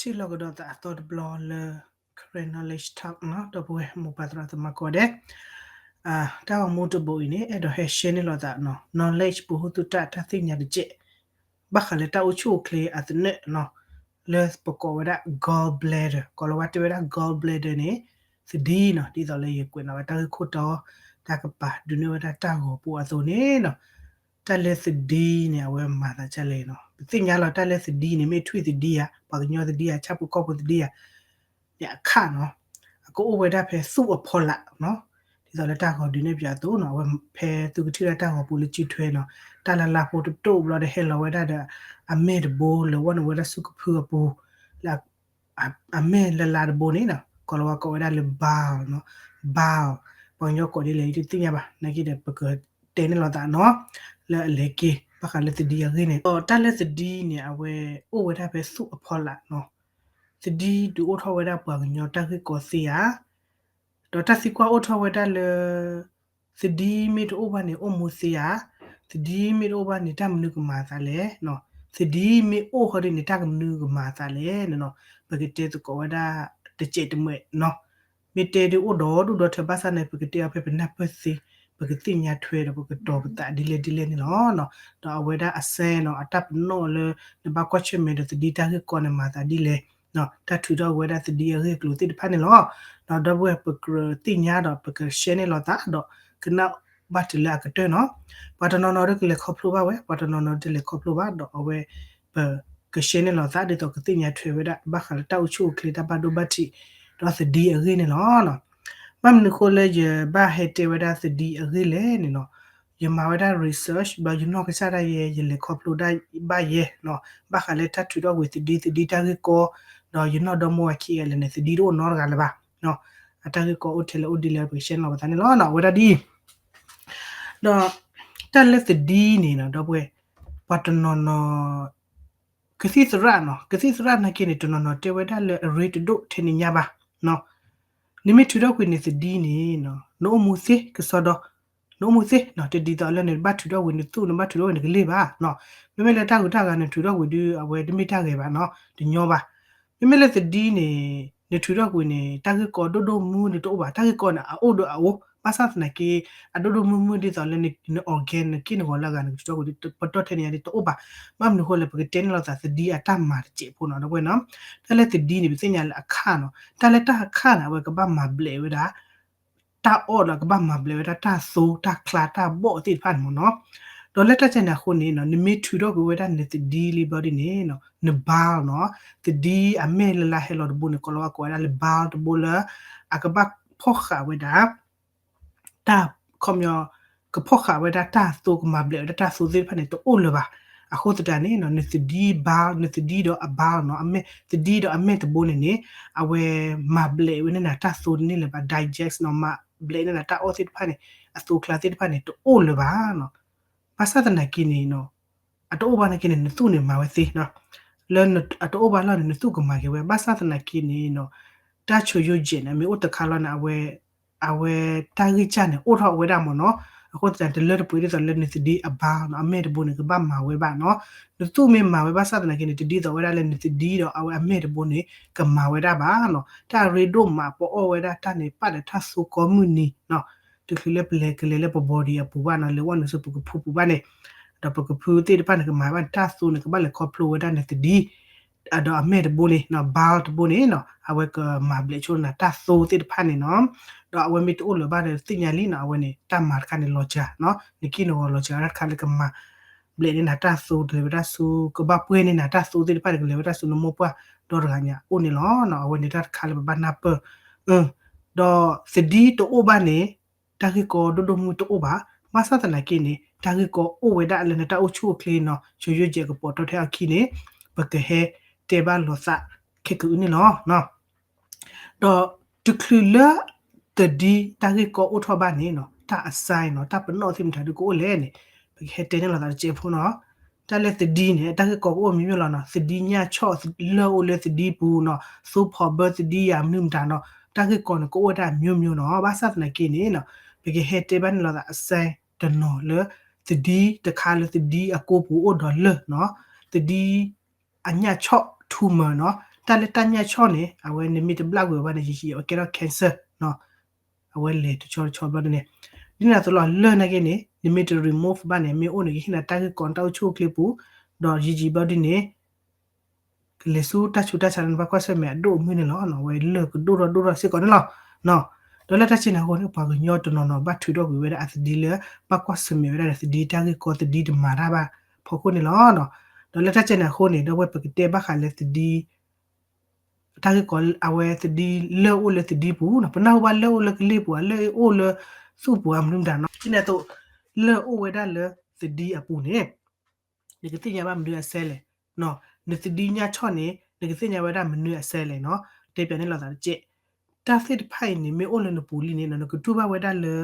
ထံၣ်လိာ်ကဒီးသးအသီတဘျီလၢ Karen Knowledge Talk နီၤ, ဒီပုၢ်ဝဲၢ်မိၢ်ပၢ်သရၣ်သမါကိးဂၤဒဲး, တၢ်ဂီၤမူတဘိအံၤန့ၣ် အဲၣ်ဒိးဟဲ share န့ၢ်လိာ်သးနီၤ, knowledge ပူၤဟူသူၣ်တၢ် တၢ်သ့ၣ်ညါတကဲး, ဘၣ်ဃးလၢတၢ်အိၣ်ဆူၣ်အိၣ်ချ့အသနၢၣ်နီၤ, လၢပကိးဝဲဒၣ် gallbladder, ကိးလီၤဝါတဲဝဲဒၣ် gallbladder န့ၣ် သဒံနီၤ, ဒ်သိးလၢယကွဲးနီၤဝဲတၢ်ဂ့ၢ်ခိၣ်တီ, တၢ်ကပၤဒုးနဲၣ်ဝဲဒၣ်တၢ်ဂီၤပူၤအသိးန့ၣ်နီၤ, တၢ်လၢသဒံန့ၣ် အဝဲမၤသးဒ်လဲၣ်နီၤ, ပသ့ၣ်ညါလီၤ တၢ်လၢသဒံန့ၣ် မ့ၢ်ထွံၣ်သဒံဧါ, ပှၤကညီသဒံဧါ, ဆၣ်ဖိကီၢ်ဖိသဒံဧါ, န့ၣ်အခၣ်နီၤ, အကအိၣ်ဝဲဒၣ်ဖဲသူၣ်အဖီလာ်နီၤ, ဒ်သိးလၢတၢ်ဂီၤဒုးနဲၣ်ပၠးအသိးနီၤ, အဝဲဖဲသုကထံၣ်ဝဲဒၣ်တၢ်ဂီၤပူၤလၢစုထွဲနီၤ, တၢ်လၢလါဖိတတိၢ်ဘျီဒီးဟဲလီၤဝဲဒၣ်ဒီး အမဲၢ်တဘိလၢဝဲန့ၣ်ဝဲဒၣ်ဆူကဖုအပူၤ, လၢ အမဲၢ်လၢလါတဘိန့ၣ်နီၤ, ကိးလီၤဝါကိးဝဲဒၣ်လၢ bile နီၤ, bile, ပှၤကညီကိးဒ်လဲၣ် ယတသ့ၣ်ညါဘၣ်, နာ်က့ဒီး ပကတဲန့ၢ်လိာ်သးနီၤ, လၢအလဲၤက့ၤ ဘၣ်ဃးလၢသဒံအဂ့ၢ်န့ၣ်, ဒီးတၢ်လၢသဒံန့ၣ် အဝဲအိၣ်ဝဲဒၣ်ဖဲသူၣ်အဖီလာ်နီၤ, သဒံဒုးအိၣ်ထီၣ်ဝဲဒၣ်ပှၤကညီတၢ်ဂ့ၢ်ကီသ့ဧါ, ဒီးတၢ်သံကွၢ်အိၣ်ထီၣ်ဝဲဒၣ်လၢ သဒံမ့ၢ်တအိၣ်ဘၣ်န့ၣ် အိၣ်မူသ့ဧါ, သဒံမ့ၢ်တအိၣ်ဘၣ်န့ၣ် တၢ်မနုၤကမၤအသးလဲၣ်, သဒံမ့ၢ်အိၣ်ဃီဒ်န့ၣ် တၢ်ကမနုၤကမၤအသးလဲၣ်နီၤ, ပကတဲသကိးဝဲဒၣ်တစဲးတမှဲးနီၤ, မ့ၢ်တဲဒ်အိၣ်ဒီးဒိၣ်ဒီထၢဘၣ်ဆၣ်န့ၣ် ပကတဲအီၤဖဲပနၢ်ပၢၢ်သ့, ပကသ့ၣ်ညါထွဲဒီးပကတီၤပသးဒ်လဲၣ်ဒ်လဲၣ်န့ၣ်လီၤ. ဒီးအဝဲဒၣ်အစဲနီၤ အတၢ်ပနီၣ်လၢ နဘၣ်ကွၢ်ဆၢၣ်မဲာ်ဒီးသဒံတၢ်ဂ့ၢ်ကီန့ၣ်မၤသးဒ်လဲၣ်, တၢ်ထုးထီၣ်ဝဲဒၣ်သဒံအဂ့ၢ်အကျိၤသ့ၣ်တဖၣ်န့ၣ်လီၤ. ဒီးဒီပုၢ်ဝဲၢ်ပကြၢးသ့ၣ်ညါဒီးပက share န့ၢ်လိာ်သးဒီး ကနၣ်ဘၣ်တုၤလၢအကတၢၢ်နီၤ. ပှၤတနီၤနီၤဒ်ကလဲၤခီဖျိဘၣ်ဝဲ, ပှၤတနီၤနီၤဒ်လဲၤခီဖျိဘၣ်ဒီးအဝဲ ပက share န့ၢ်လိာ်သးဒ်သိးကသ့ၣ်ညါထွဲဝဲဒၣ် ဘၣ်ဃးလၢတၢ်အိၣ်ဆူၣ်အိၣ်ချ့တၢ်ဘၣ်ဒိဘၣ်ထံး ဒီးသဒံအဂ့ၢ်န့ၣ်လီၤ. ဘၣ်မနုၤဃိလၢယဘၣ်ဟဲတဲဝဲဒၣ်သဒံအဂ့ၢ်လဲၣ်န့ၣ်နီၤ, ယမၤဝဲဒၣ် research ဒီးယနီၢ်ကစၢ်ဒၣ်ယဲ ယလဲၤခီဖျိဒၣ်ဘၣ်ယဲနီၤ, ဘၣ်ဃးလၢတၢ်ထုးထီၣ်ကွံာ်သဒံ သဒံတၢ်ဂ့ၢ်ကီ, ဒီးယနီၢ်ဒီမါဝၤခံဂၤလဲၣ်န့ၣ် သဒံတအိၣ်နီတဂၤလၢၤဘၣ်. အတၢ်ဂ့ၢ်ကီအိၣ်ထဲလဲၣ်အိၣ်ဒ်လဲၣ် ပက share န့ၢ်လိာ်ပသးန့ၣ်လီၤ. အဝဲဒၣ်ဒ်အံၤ ဒီး တၢ်လၢသဒံန့ၣ်နီၤ ဒီပုၢ်ဝဲၢ် ပှၤတနီၤနီၤ ကသံၣ်သရၣ်နီၤ, ကသံၣ်သရၣ်နာ်က့န့ၣ် တနီၤနီၤတဲဝဲဒၣ်လၢအရ့တဒိၣ်ထဲန့ၣ်ညါဘၣ်. နမ့ၢ်ထုးထီၣ်ကွံာ်နသဒံန့ၣ် နအိၣ်မူသ့ကစီဒီ, နအိၣ်မူသ့, တဒ်သိးလၢနဘၣ်ထုးထီၣ်ကွံာ်နသူၣ် နဘၣ်ထုးထီၣ်ကွံာ်နကလ့ၢ်ဘၣ်. မ့မ့ၢ်လၢတၢ်ဂုၤတၢ်ဂၤနထုးထီၣ်ကွံာ်ဒုး အဝဲတမ့ၢ်တၢ်ဂဲၤဘၣ်နီၤ, တညီဘၣ်. မ့မ့ၢ်လၢသဒံန့ၣ် နထုးထီၣ်ကွံာ်န့ၣ် တၢ်ဂ့ၢ်ကီဒိၣ်ဒိၣ်မုၢ်မုၢ်န့ၣ်တအိၣ်ဘၣ်, တၢ်ဂ့ၢ်ကီန့ၣ် အအိၣ်ဒီးအအိၣ်, ဘၣ်ဆၣ်သနာ်က့ အဒိၣ်ဒိၣ်မုၢ်မုၢ်ဒ်သိးလၢန organ နက့ၢ်နဂီၤလၢအဂၤ နကထုးထီၣ်ကွံာ်ဒုး ပတီၢ်ထဲန့ၣ်ယါန့ၣ်တအိၣ်ဘၣ်. ဘၣ်မနုၤဃိလဲၣ် ပကတဲန့ၢ်လိာ်သးသဒံအတၢ်မၤတစဲးဖိနီၤ ဒီပုၢ်ဝဲၢ်နီၤ. တၢ်လၢသဒံန့ၣ် ပသ့ၣ်ညါလၢအခၣ်နီၤ, တၢ်လၢတၢ်အခၣ်န့ၣ် အဝဲကဘၣ်မၤဘျဲးဝဲဒၣ် တၢ်အီၣ်ဒီးကဘၣ်မၤဘျဲးဝဲဒၣ်တၢ်သိ တၢ်ချါ တၢ်ဘီၣ်သ့ၣ်တဖၣ်န့ၣ်မ့ၢ်နီၤ. ဒီးလၢတၢ်ကဲန့ၣ်အဃိန့ၣ်နီၤ နမ့ၢ်ထုးထီၣ်ကွံာ်ဝဲဒၣ်နသဒံလံဘျီဒ်န့ၣ်နီၤ န bile နီၤ, သဒံအမဲၢ်လၢလါဟဲလီၤတဘိန့ၣ် ကိးလီၤဝါကိးဝဲဒၣ်လၢ bile တဘိလၢ အကဘၣ်ဖီၣ်ဃာ်ဝဲဒၣ် တၢ် ခီပညီ ကဖီၣ်ဃာ်ဝဲဒၣ်တၢ်သိ ကမၤဘျဲးဝဲဒၣ်တၢ်သိသ့ၣ်တဖၣ်န့ၣ် တအိၣ်လၢၤဘၣ်. အဃိသတးန့ၣ်နီၤ နသဒံ bile နသဒံဒီးအ bile နီၤ အမဲၢ် သဒံဒီးအမဲၢ်တဘိန့ၣ်န့ၣ် အဝဲမၤဘျဲးဝဲန့ၢ်နၤတၢ်သိတန့ၢ်လၢၤဘၣ် digest နီၤ မၤဘျဲးန့ၢ်နၤတၢ်အီၣ်သ့ၣ်တဖၣ်န့ၣ် အသိချါသ့ၣ်တဖၣ်န့ၣ် တအိၣ်လၢၤဘၣ်နီၤ. ဘၣ်ဆၣ်သနာ်က့န့ၣ်နီၤ အတအိၣ်ဘၣ်နာ်က့န့ၣ် နသူၣ်န့ၣ်မၤဝဲသ့နီၤ. လၢအတအိၣ်ဘၣ်လီၤန့ၣ် နသူၣ်ကမၤက့ၤဝဲ ဘၣ်ဆၣ်သနာ်က့န့ၣ်နီၤ တၢ်ဆိယိယဲၢ်န့ၣ် မ့ၢ်အိၣ်တခါလီၤန့ၣ် အဝဲ အဝဲတၢ်ဂံၢ်စၢ်န့ၣ် အိၣ်ထီၣ်ဝဲဒၣ်မ့ၢ်နီၤ. အဃိသတး တလၢတပှဲၤဒ်သိးလၢနသဒံအ bile နီၤ အမဲၢ်တဘိန့ၣ် ကဘၣ်မၤဝဲဘၣ်နီၤ. နသူၣ်မ့ၢ်မၤဝဲဘၣ်ဆၣ်သနာ်က့န့ၣ် တဒ်သိးဝဲဒၣ်လၢနသဒံဒီးအဝဲအမဲၢ်တဘိန့ၣ် ကမၤဝဲဒၣ်ဘၣ်နီၤ. တၢ်ရ့ဒိၣ်မး ပအီၣ်ဝဲဒၣ်တၢ်န့ၣ် ပာ်ဒီးတၢ်သိကိးမုၢ်နံၤနီၤ. တချုးလၢပလဲၤကလဲၤလၢပ body အပူၤဘၣ်နီၤ လဲၤဝဲနုာ်ဆူပကဖူပူၤဘၣ်န့ၣ် ဒီးပကဖုသ့ၣ်တဖၣ်န့ၣ် ကမၤဘၣ်န့ၣ် တၢ်သိန့ၣ် ကဘၣ်လဲၤခီဖျိဝဲဒၣ်နသဒံ ဒီးအမဲၢ်တဘိန့ၣ်နီၤ bile တဘိန့ၣ်နီၤ အဝဲကမၤဘျဲးဆိနၤတၢ်သိသ့ၣ်တဖၣ်န့ၣ်နီၤ. ဒီးအဝဲမ့ၢ်တအိၣ်လၢၤဘၣ်ဒီးသ့ၣ်ညါလံနီၤ အဝဲန့ၣ် တၢ်မၤတခါန့ၣ်လီၤစှၤနီၤ နက့ၢ်နဂီၤလီၤစှၤဝဲဒၣ်တခါလၢကမၤ ဘျဲးန့ၢ်နၤတၢ်သိ ကလဲၤဝဲဒၣ်ဆူ ကဘၣ်ပှဲၤန့ၢ်နၤတၢ်သိသ့ၣ်တဖၣ်န့ၣ် ကလဲၤဝဲဒၣ်ဆူနမိၢ်ပှၢ်ဒီတဂၤညါအိၣ်န့ၣ်လီၤနီၤ. အဝဲန့ၣ်တၢ်တခါလၢပဘၣ်နၢ်ပၢၢ် ဒီးသဒံတအိၣ်ဘၣ်န့ၣ် တၢ်ဂ့ၢ်ကီဒိၣ်ဒိၣ်မုၢ်တအိၣ်ဘၣ်. ဘၣ်ဆၣ်သနာ်က့န့ၣ် တၢ်ဂ့ၢ်ကီအိၣ်ဝဲဒၣ်လၢနတၢ်အိၣ်ဆူၣ်အိၣ်ချ့နီၤ ဆိယိယဲၢ်ကပီၤတီထဲအခံန့ၣ် ပကဟဲတဲဘၣ်လိာ်သးခဲကအုးန့ၣ်လီၤ. ဒီးတချုးလၢသဒံတၢ်ဂ့ၢ်ကီအိၣ်ထီၣ်ဘၣ်န့ၣ်နီၤ တၢ်အစဲနီၤ တၢ်ပနီၣ်သ့ၣ်မတၤဒုးကအိၣ်လဲၣ်န့ၣ် ပကဟဲတဲန့ၢ်လိာ်သးတစဲးဖိနီၤ. တၢ်လၢသဒံန့ၣ် တၢ်ဂ့ၢ်ကီကအိၣ်မံၤမံၤလီၤနီၤ သဒံညၣ်ဆီၣ်လၢအိၣ်လၢသဒံပူၤနီၤ သိဖီၣ်ဘၢသဒံယၤမနုၤမတၤနီၤ တၢ်ဂ့ၢ်ကီန့ၣ် ကအိၣ်ဝဲဒၣ်မျိုးမျိုးနီၤ. ဘၣ်ဆၣ်သနာ်က့န့ၣ်နီၤ ပကဟဲတဲဘၣ်န့ၢ်လိာ်သးအစဲတနီၤလၢ သဒံတခါလၢသဒံအကိပူၤအိၣ်ဒီးလၢၢ်နီၤ သဒံ အညၣ်ဆီၣ် tumor နီၤ တၢ်လၢတၢ်ညၣ်ဆီၣ်န့ၣ် အဝဲနမ့ၢ်တဘျၣ်ကွံာ်ဘၣ်န့ၣ် ယံာ်ယံာ်အကဲထီၣ် cancer နီၤ. အဝဲလဲၤတဆီတဆီဘျီဒ်န့ၣ် ဒ်န့ၣ်အသိးလီၤ လၢၢ်နာ်က့န့ၣ် နမ့ၢ်တ remove ဘၣ်န့ၣ် မ့ၢ်အိၣ်န့ၣ် ကဟ့ၣ်နၤတၢ်ဂ့ၢ်ကီနတၢ်အိၣ်ဆူၣ်အိၣ်ချ့ပူၤ ဒီးယံာ်ယံာ်ဘျီဒ်န့ၣ် ကလဲၤဆူတၢ်ဆူးတၢ်ဆါလၢနဘၣ်ကွၢ်ဆၢၣ်မဲာ်အဒိၣ်အမုၢ်န့ၣ်လီၤ. အဝဲလၢၢ်ကဒိၣ်ထီၣ်ဒိၣ်ထီၣ်စ့ၢ်ကီးန့ၣ်လီၤ. ဒီးလၢတၢ်စဲန့ၣ်အဃိန့ၣ် ပှၤကညီတနီၤနီၤဘၣ်ထုးထီၣ်ကွံာ်ဝဲဒၣ်အသဒံလၢ ဘၣ်ကွၢ်ဆၢၣ်မဲာ်ဝဲဒၣ်ဒီးသဒံတၢ်ဂ့ၢ်ကီသဒံတမၤတၢ်ဘၣ်ဖီခိၣ်န့ၣ်လီၤ. ဒီးလၢတၢ်စဲန့ၣ်အဃိန့ၣ် ဒီးဝဲပကတဲဘၣ်ဃးလၢသဒံ တၢ်ဂ့ၢ်ကီအဝဲသဒံလၢၢ်အိၣ်လၢသဒံပူၤနီၤ, ပနၢ်ဟူဘၣ်လၢၢ်အိၣ်လၢကလ့ၢ်ပူၤ လၢၢ်အိၣ်လၢသူၣ်ပူၤအမနုၤမတၤနီၤ, ဒ်န့ၣ်အသိး လၢၢ်အိၣ်ဝဲဒၣ်လၢသဒံအပူၤန့ၣ် နကသ့ၣ်ညါဘၣ်မနုၤအဆဲလဲၣ်, နသဒံညၣ်ဆီၣ်န့ၣ် နကသ့ၣ်ညါဝဲဒၣ်မနုၤအဆဲလဲၣ်နီၤ, တဲပၠးန့ၢ်လိာ်သးတကဲး, တၢ်သ့ၣ်တဖၣ်အံၤန့ၣ် မ့ၢ်အိၣ်လၢနပူၤလံန့ၣ်နီၤ နကတူၢ်ဘၣ်ဝဲဒၣ်လၢ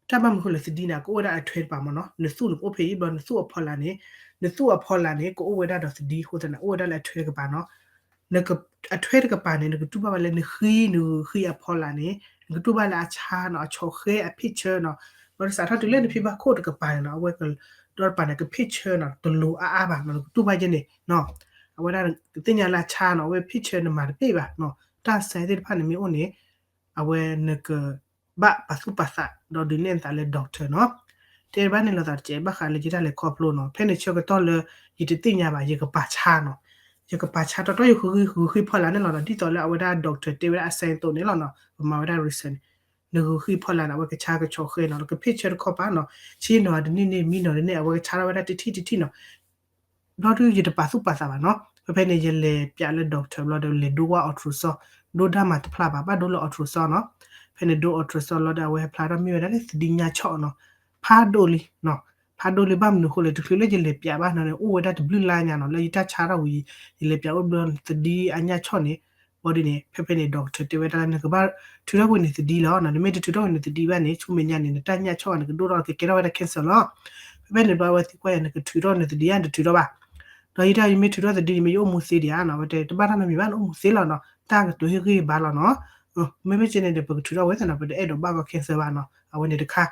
တၢ်ဘၣ်မနုၤအဃိလၢသဒံန့ၣ် ကအိၣ်ဝဲဒၣ်အထွဲတကပၤမ့ၢ်နီၤ, နသူၣ်န့ၣ်ကအိၣ်ဖဲအံၤဘျီ နသူၣ်အဖီလာ်န့ၣ်, နသူၣ်အဖီလာ်န့ၣ် ကအိၣ်ဝဲဒၣ်ဒီးသဒံအဃိသတးန့ၣ် အိၣ်ဝဲဒၣ်လၢအထွဲတကပၤနီၤ, အထွဲတကပၤန့ၣ် နကတူၢ်ဘၣ်ဝဲလၢနဃံ နဂုာ်ဃံအဖီလာ်န့ၣ် နကတူၢ်ဘၣ်လၢအဆါနီၤ, အဆီၣ်ဃဲအ picture နီၤ, ဘျီဒီးစးထီၣ်တုၤလၢနဖံဘၣ်ခိၣ်တကပၤန့ၣ်နီၤ အဝဲက ဒီးတကပၤန့ၣ် က picture နီၤ တလိၤအါအါဘၣ်နီၤ, နကတူၢ်ဘၣ်ယဲန့ၣ်နီၤ, အဝဲဒၣ်ကသ့ၣ်ညါလၢအဆါနီၤ, အဝဲ picture နမၤတပ့ၢ်ဘၣ်နီၤ, တၢ်ဆဲသ့ၣ်တဖၣ်န့ၣ်မ့ၢ်အိၣ်န့ၣ် အဝဲနက ဘၣ်ပာ်သူၣ်ပာ်သး ဒီးဒုးနဲၣ်နသးလၢ doctor နီၤ, တဲဘၣ်န့ၢ်လိာ်သးတကဲး ဘၣ်ဃးလၢယတၢ်လဲၤခီဖျိနီၤ, ဖဲန့ၣ်ဆၢကတီၢ်လၢ ယတသ့ၣ်ညါဘၣ် ယကပာ်ဆါနီၤ, ယကပာ်ဆါတီတီယဂုာ်ဃံ ဂုာ်ဃံဖီလာ်န့ၣ်လီၤနီၤ, ဒ်သိးလၢအဝဲဒၣ် doctor တဲဝဲဒၣ်အဆဲအသိးန့ၣ်လီၤနီၤ, ပမၤဝဲဒၣ် research န့ၣ် နဂုာ်ဃံဖီလာ်န့ၣ် အဝဲကဆါကဆီၣ်ဃဲနီၤ, က picture တခီပၤနီၤ, ဆ့နီၤတန့ၢ်န့ၣ် မံနီၤတန့ၢ် အဝဲကဆါထီၣ်ဝဲဒၣ်တထံၣ်တထံၣ်နီၤ ဘျီဒုးယတပာ်သူၣ်ပာ်သးဘၣ်နီၤ, ဖဲဖဲန့ၣ် ယလဲၤပၠးလၢ doctor ဘျီဒီး လဲၤဒိကွၢ် ultrasound, ဒိတၢ်မၤတဖျါဘၣ် ဘၣ်ဒိလၢ ultrasound နီၤ, ဖဲန့ၣ်ဒိ ultrasound လီၤဒီး အဝဲဟဲဖျါထီၣ်မ့ၢ်ဝဲဒၣ်လၢသဒံညၣ်ဆီၣ်နီၤ, ဖးဒိၣ်လံနီၤ, ဖးဒိၣ်လံ ဘၣ်မနုၤအဃိလဲၣ် တချုးလၢယလဲၤပၠးဘၣ်နီၤန့ၣ် အိၣ်ဝဲဒၣ်တဘျုးလါညါနီၤ, လၢယတၢ်ဆါထီၣ်ဝံၤ ယလဲၤပၠးအိၣ်ဘျီသဒံအညၣ်ဆီၣ်န့ၣ်, ဘျီဒ်န့ၣ် ဖဲဖဲန့ၣ် doctor တဲဝဲဒၣ်လၢနကဘၣ်ထုးထီၣ်ကွံာ်နသဒံလီၤနီၤ, နမ့ၢ်တထုးထီၣ်ကွံာ်နသဒံဘၣ်န့ၣ် ဆူမဲာ်ညါန့ၣ် နတၢ်ညၣ်ဆီၣ်န့ၣ် ကဒိၣ်ထီၣ်ကကဲထီၣ်ဝဲဒၣ် cancer လီၤ, ဖဲဖဲန့ၣ် ဘျီဝဲသံကွၢ်ယၤ နကထုးထီၣ်နသဒံဧါ နတထုးထီၣ်ဘၣ်, ဒီးယတၢ်ယမ့ၢ်ထုးထီၣ်သဒံန့ၣ် မ့ၢ်ယအိၣ်မူသ့ဒံးဧါနီၤ, ဝဲတဲတဘၣ်တၢ်နီတမံၤဘၣ် နအိၣ်မူသ့လီၤနီၤ, တၢ်ကတိၤဟ့ၣ်ဂံၢ်ဘါလီၤနီၤ, မ့မ့ၢ်ကဲန့ၣ်ဒီး ပကထုးထီၣ်ဝဲသ့ၣ်နီၤ ပတအဲၣ်ဒိးဘၣ်ကီ cancer ဘၣ်နီၤ, အဝဲန့ၣ်တခါ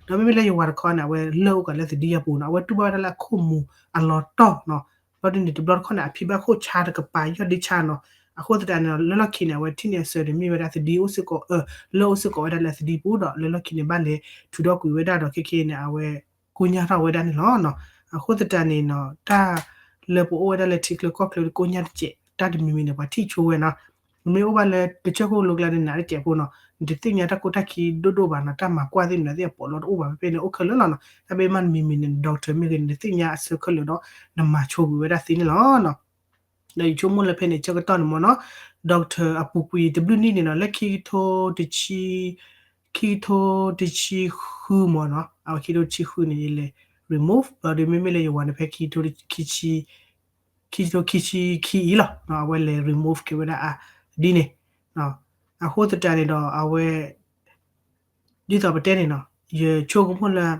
ဒီးမ့မ့ၢ်လၢယဝၤတခီန့ၣ် အဝဲလၢၢ်အိၣ်ကးလၢသဒံအပူၤနီၤ, အဝဲတူၢ်ဘၣ်ဝဲဒၣ်လၢအခိၣ်မူၤအလီၤတီၢ်နီၤ, ဘျီဒ်န့ၣ် တဘျီတခီၣ်န့ၣ် အဖံဘၣ်ခိၣ်ဆါတကပၤ ယီၢ်ဒ့ဆါနီၤ, အဃိသတးန့ၣ် လၢလီၢ်ခံန့ၣ် အဝဲထံၣ်န့ၢ်အဆၢန့ၣ် မ့ၢ်ဝဲဒၣ်သဒံအိၣ်စ့ၢ်ကီး လၢၢ်အိၣ်စ့ၢ်ကီးဝဲဒၣ်လၢအသဒံပူၤဒီး လၢလီၢ်ခံန့ၣ် ဘၣ်လဲၤထုးထီၣ်ကွံာ်ဝဲဒၣ်ဒီး ခဲခဲအံၤန့ၣ် အဝဲ ကိညၢ်ထီၣ်ဝဲဒၣ်န့ၣ်လီၤနီၤ, အဃိသတးန့ၣ်နီၤ တၢ်လၢပအိၣ်ဝဲဒၣ်လၢထံချၢကီၢ်ချၢကိညၢ်တစဲး တၢ်တမံၤမံၤန့ၣ် ပှၤထံၣ်ဆိဝဲနီၤ, နမ့ၢ်အိၣ်ဘၣ်လၢကစၢၢ်ခိၣ်လိကျါန့ၣ် နးတစဲးဖိနီၤ, နတသ့ၣ်ညါတၢ်ကိၢ်တၢ်ခံဒိၣ်ဒိၣ်ဘၣ်နီၤ, တၢ်မၤကွၢ်သ့ၣ်မနုၤသ့ၣ်အပိာ်လီၤတအိၣ်ဘၣ်, ဖဲဖဲန့ၣ်အိၣ်ခဲလၢာ်လီၤနီၤ, တၢ်ဘၣ်မးတမံၤမံၤန့ၣ် doctor မ့ၢ်ဂ့ၤန့ၣ် နသ့ၣ်ညါအဆၢခဲလၢာ်ဒီး နမၤဆိကွံာ်ဝဲဒၣ်သ့န့ၣ်လီၤနီၤ. ဒီးယဆိကမိၣ်လၢဖဲန့ၣ်ဆၢကတီၢ်န့ၣ်မ့ၢ်နီၤ, doctor အပူၤကွံာ်တဘျုးနံၣ်န့ၣ်နီၤ လၢခံကထိတဆံ ခံကထိတဆံဃုမ့ၢ်နီၤ, အဝဲခံကထိတဆံဃုန့ၣ် ယလဲၤ remove ဘျီဒီး မ့မ့ၢ်လၢယဝၤန့ၣ် ဖဲခံကထိခံဆံ ခံကထိခံဆံခံအံၤလီၤ, အဝဲလဲၤ remove က့ၤဝဲဒၣ်အဒ်န့ၣ်, အဃိသတးန့ၣ်ဒီး အဝဲ ဒ်သိးပတဲန့ၣ်နီၤ, ယဆိကမိၣ်လၢ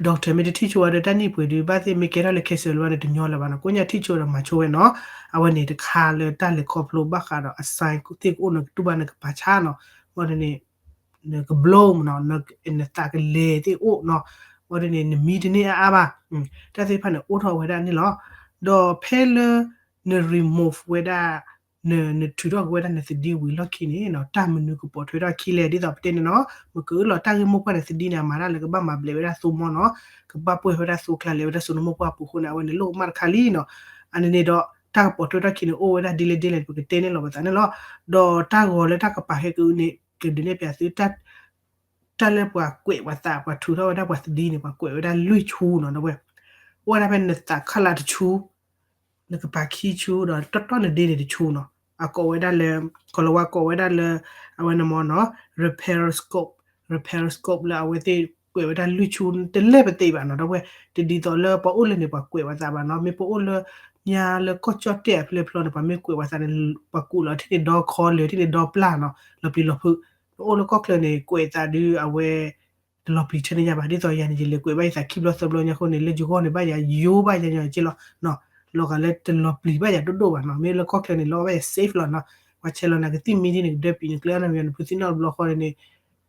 doctor မ့ၢ်တထံၣ်ဆိဝဲဒီး တၢ်နံၣ်ပှဲၤဒုး ဘၣ်သ့ၣ်မ့ၢ်ကဲထီၣ်လၢ cancer လၢၤဘၣ်န့ၣ် တညီလၢၤဘၣ်နီၤ, ကိညၢ်ထံၣ်ဆိဒီးမၤဆိဝဲနီၤ, အဝဲန့ၣ်တခါလၢတၢ်လဲၤခီဖျိဘၣ်ဃးဒီး အ sign သ့ၣ်ကအိၣ်န့ၣ် ကတူၢ်ဘၣ်နကပာ်ဆါနီၤ, ဘၣ်ဒ်န့ၣ် နကဘျီမ့ၢ်နီၤ, နသးကလဲၤသ့ၣ်အိၣ်နီၤ, ဘၣ်ဒ်န့ၣ် နမံတန့ၢ်အါအါဘၣ်, တၢ်သ့ၣ်တဖၣ်န့ၣ် အိၣ်ထီၣ်ဝဲဒၣ်န့ၣ်လီၤ. ဒီးဖဲလၢ န remove ဝဲဒၣ် န နထုးထီၣ်က့ၤဝဲဒၣ်နသဒံဝံၤလီၢ်ခံန့ၣ်နီၤ, တၢ်မနုၤကပိာ်ထွဲထီၣ်ခံလဲၣ်, ဒ်သိးပတဲန့ၣ်နီၤ, မ့ၢ်ကအၢၣ်လီၤတၢ်ဂ့ၢ်မိၢ်ပှၢ်န့ၣ် သဒံန့ၣ် အမၤတၢ်လၢကဘၣ်မၤဘျဲးဝဲဒၣ်သိမိၢ်နီၤ, ကဘၣ်ပှဲၢ်ဝဲဒၣ်သိကျါ လဲၤဝဲဒၣ်စိနမိၢ်ပှၢ်အပူၤအဃိန့ၣ် အဝဲန့ၣ်လိၣ်ကမၣ်တခါလံနီၤ, အန့ၣ်န့ၣ်ဒီး တၢ်ကပိာ်ထွဲထီၣ်ခံန့ၣ် အိၣ်ဝဲဒၣ်ဒ်လဲၣ်ဒ်လဲၣ်န့ၣ် ပကတဲန့ၢ်လိာ်ပသးန့ၣ်လီၤ. ဒီးတၢ်ဂီၤလၢတၢ်ကပာ်ဟဲက့ၤန့ၣ် ကဒုးနဲၣ်ပၠးသု တၢ်လၢပှၤကွဲးပှၤသး ပှၤထုးထီၣ်ဝဲဒၣ်ပှၤသဒံန့ၣ် ပှၤကွဲးဝဲဒၣ်လွံၢ်ဆူနီၤ, ဒီးဝဲ အိၣ်ဝဲဒၣ်ဖဲနသးခီၣ်လာ်တဆူ, နကပၤခံဆူ ဒီးတီတီနဒ့န့ၣ်တဆူနီၤ, အကိးဝဲဒၣ်လၢ ကီၤလၤဝါကိးဝဲဒၣ်လၢ အဝဲန့ၣ်မ့ၢ်နီၤ reparoscope, reparoscope လၢအဝဲသ့ၣ်ကွဲးဝဲဒၣ်လွံၢ်ဆူ တလဲၢ်ပသ့ဘၣ်နီၤ, ဒီးဝဲ တဒ်သိးလၢပှၤအိၣ်လၢန့ၣ် ပှၤကွဲးပှၤသးဘၣ်နီၤ, မ့ၢ်ပအိၣ်လၢ ညါလၢကီၢ်ကၠီၣ်တဲၣ်အဖျၢၣ်ဖျီန့ၣ် ပှၤမ့ၢ်ကွဲးပှၤသးန့ၣ် ပှၤကူးလီၤထံၣ်န့ၢ်ဒီခီလၢာ် ထံၣ်န့ၢ်ဒီပျၢ်နီၤ, လီၤပျံၤလီၤဖုး, ပအိၣ်လၢကီၢ်ချၢန့ၣ် ကွဲးသးဒုးအဝဲ တလီၤပျံၤထဲန့ၣ်ညါဘၣ်, ဒ်သိးယၤန့ၣ် ယလဲၤကွဲးဘၣ်ယသးခံဘျီသၢဘျီညါအဃိန့ၣ် လၢယဂီၢ်န့ၣ် ဘၣ်ယၤယိဘၣ်ယၤညီက့လီၤ, လီၤဂာ်လၢတလီၤပျံၤဘၣ်ယၤဒိၣ်ဒိၣ်ဘၣ်နီၤ, မ့ၢ်လၢကီၢ်ချၢန့ၣ် လီၤဘၣ်ယၤ safe လီၤနီၤ, ပှၤဆဲးလီၤနၤကသံၣ်မံဒ်န့ၣ် ကဒၢပံၤန့ၣ် ကျၢၤအါန့ၣ် နဖုသံၣ်နီၣ်တဘျီဃီန့ၣ်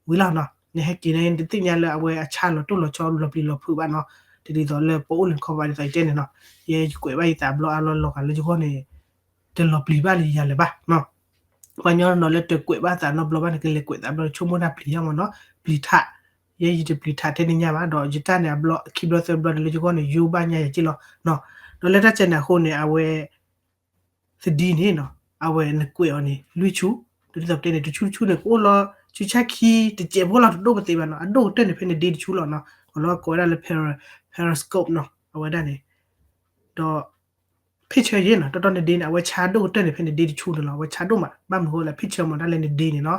ဝံၤလီၤနီၤ, နဟဲက့ၤန့ၣ် နတသ့ၣ်ညါလၢအဝဲအဆါလီၤတိၢ်လီၤဆီ လီၤပျံၤလီၤဖုးဘၣ်နီၤ, တဒ်သိးလၢပအိၣ်လၢနခီပၤဒ်သိးယတဲန့ၣ်နီၤ, ယဲယကွဲးဘၣ်ယသးဘျီအါလီၤ လီၤဂာ်လၢယဂီၢ်န့ၣ် တလီၤပျံၤဘၣ်လၢယၤလၢၤဘၣ်နီၤ. ပှၤကညီတနီၤလၢတကွဲးဘၣ်သးနီတဘျီဘၣ်န့ၣ် ကလဲၤကွဲးသးဘျီ ဆိကမိၣ်တၢ်ပျံၤယါမ့ၢ်နီၤ, ပျံၤထး, ယဲယတပျံၤထးထဲန့ၣ်ညါဘၣ် ဒီးယတၢ်န့ၣ်အဘျီ ခံဘျီသၢဘျီန့ၣ်လၢယဂီၢ်န့ၣ် ယိဘၣ်ညါယၤက့ၢ်လီၤနီၤ. ဒီးလၢတၢ်စဲန့ၣ်အဃိန့ၣ် အဝဲ သဒံန့ၣ်နီၤ, အဝဲနကွဲးအီၤန့ၣ် လွံၢ်ဆူ, ဒ်သိးပတဲန့ၣ် တဆူတဆူန့ၣ် ကအိၣ်လီၤ ဆူဆၣ်ခံ တစဲးဖိလီၤ တဒိၣ်ပသ့ဘၣ်နီၤ, အဒိၣ်ကတၢၢ်န့ၣ် ဖဲန့ၣ်ဒ့တဆူလီၤနီၤ, အလီၤကိးဝဲဒၣ်လၢ para-, periscope နီၤ, အဝဲဒၣ်န့ၣ်, ဒီး picture ယဲနီၤ, တီတီန့ၣ်ဒ့န့ၣ် အဝဲဆါဒိၣ်ကတၢၢ်န့ၣ် ဖဲန့ၣ်ဒ့တဆူန့ၣ်လီၤ, အဝဲဆါဒိၣ်မး ဘၣ်မနုၤဃိလဲၣ် picture မ့ၢ်ဒၣ်လဲၣ်န့ၣ်ဒ့န့ၣ်နီၤ,